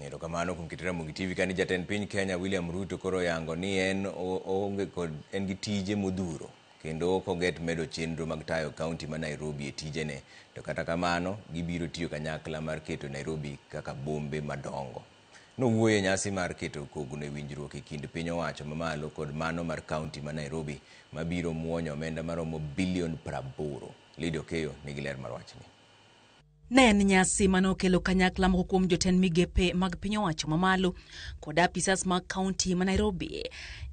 Erokamano kuom keto Ramogi TV kani jatend piny Kenya William Ruto koro oyango ni en oonge kod en gi tije modhuro kendo ok oget medo chenro mag tayo kaunti ma Nairobi e tijene to kata kamano gibiro tiyo kanyakla mar keto Nairobi kaka bombe madongo. Nowuoyo e nyasi mar keto kogno e winjruok e kind piny owacho mamalo kod mano mar kaunti ma Nairobi mabiro muonyo omenda maromo bilion 80. Lydia Okeyo nigi ler mar wachni. Ne en nyasi mane okelo kanyakla moko kuom jotend migepe mag piny owacho mamalo kod apisas mag kaunti ma Nairobi.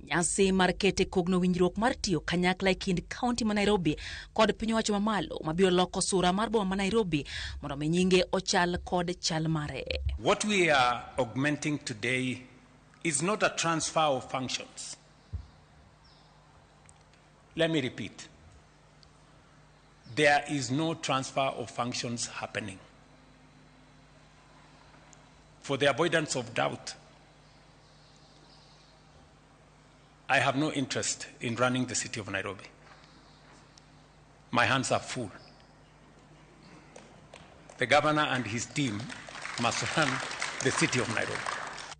Nyasi mar kete kogno winjruok mar tiyo kanyakla e kind kaunti ma Nairobi kod piny owacho mamalo mabiro loko sura mar boma ma Nairobi mondo mi nyinge ochal kod chal mare. What we are augmenting today is not a transfer of functions. Let me repeat. There is no transfer of functions happening. For the avoidance of doubt, I have no interest in running the city of Nairobi. My hands are full. The governor and his team must run the city of Nairobi.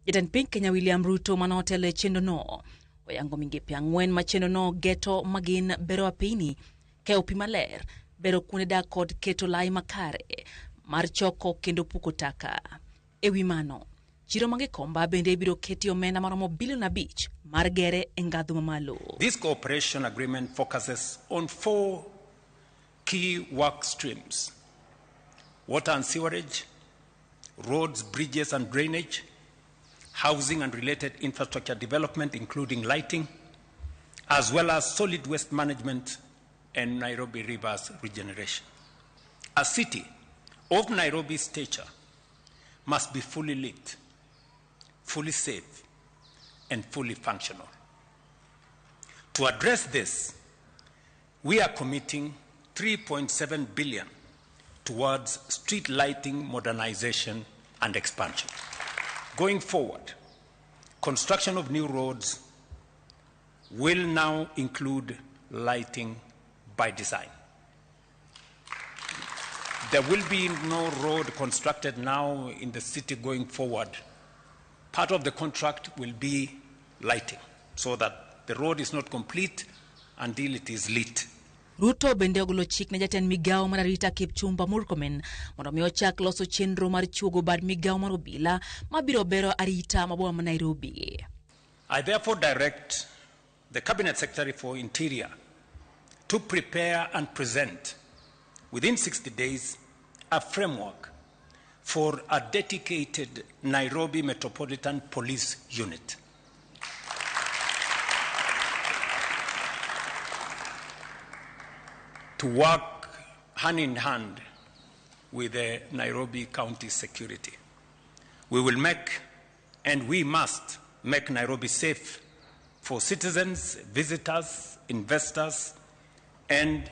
Jatend piny Kenya William Ruto mane otelo e chenrono oyango migepe ang'wen ma chenrono geto magin bero apini, keyo pi maler, bero kuonde dak kod keto lai makare mar choko kendo puko taka. E wi mano, chiro ma Gikomba bende ibiro ketie omenda maromo bilion 5 mar gere e ngadhu mamalo. This cooperation agreement focuses on 4 key work streams: water and sewerage, roads, bridges and drainage, housing and related infrastructure development, including lighting, as well as solid waste management and Nairobi Rivers regeneration. A city of Nairobi's stature must be fully lit, fully safe, and fully functional. To address this, we are committing 3.7 billion towards street lighting modernization and expansion. Going forward, construction of new roads will now include lighting by design. There will be no road constructed now in the city going forward. Part of the contract will be lighting, so that the road is not complete until it is lit. Ruto bende ogolo chik ne jatend migawo mar arita Kipchumba Murkomen mondo mi ochak loso chenro mar chuogo bad migawo mar obila mabiro bero arita ma boma ma Nairobi. I therefore direct the Cabinet Secretary for Interior to prepare and present within 60 days a framework for a dedicated Nairobi Metropolitan Police Unit. To work hand in hand with the Nairobi County Security. We will make, and we must make Nairobi safe for citizens, visitors, investors, and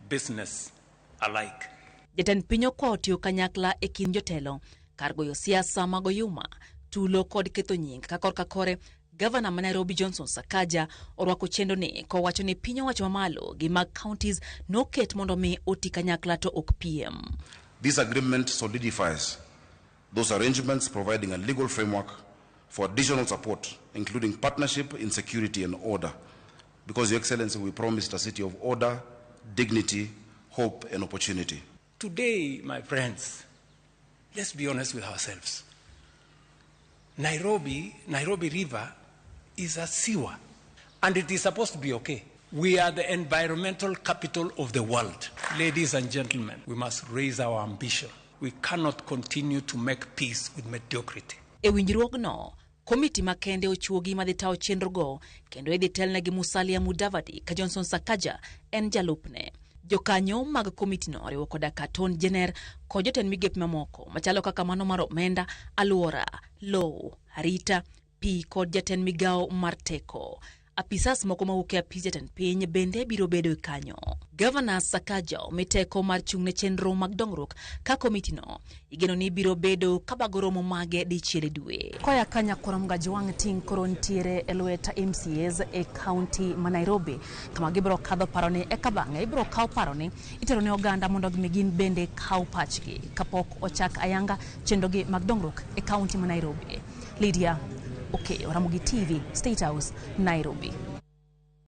business alike. Jatend piny okwayo tiyo kanyakla e kind jotelo kar goyo siasa mag oyuma, tulo kod ketho nying ka korka kore. Gavana ma Nairobi Johnson Sakaja orwako chenro ni kowacho ni piny owacho mamalo gi mag counties noket mondo mi oti kanyakla to ok piem. This agreement solidifies those arrangements, providing a legal framework for additional support, including partnership in security and order. Because, Your Excellency, we promised a city of order, dignity, hope, and opportunity. Today, my friends, let's be honest with ourselves. Nairobi River is a sewer, and it is supposed to be okay. We are the environmental capital of the world. Ladies and gentlemen, we must raise our ambition. We cannot continue to make peace with mediocrity. E winjruogno, komiti makende ochuogi madhi tayo chenrogo kendo idhi telnegi Musalia Mudavadi ka Johnson Sakaja en jalupne. Jokanyo mag komitino oriwo koda ka Tony Jenner kod jotend migepe mamoko machalo kaka mano mar omenda, alwora, lowo, arita, pi kod jatend migawo mar teko. Apisas moko mawuok e apis jatend piny bende biro bedo kanyo. Gavana Sakaja omi teko mar chung' ne chenro mag dongruok ka komitino igeno ni biro bedo kabago romo mage dichiel e dwe. Koya ka Nyakwar Mgajwang' ting' koro nitiere e lwet MCAs e kaunti ma Nairobi kama gibiro kadho paroni eka bang'e ibiro kaw paroni itero ne oganda mondo mi gin bende kaw pachgi kapok ochak ayanga chenrogi mag dongruok e kaunti ma Nairobi. Lydia Okeyo, Ramogi TV, State House, Nairobi.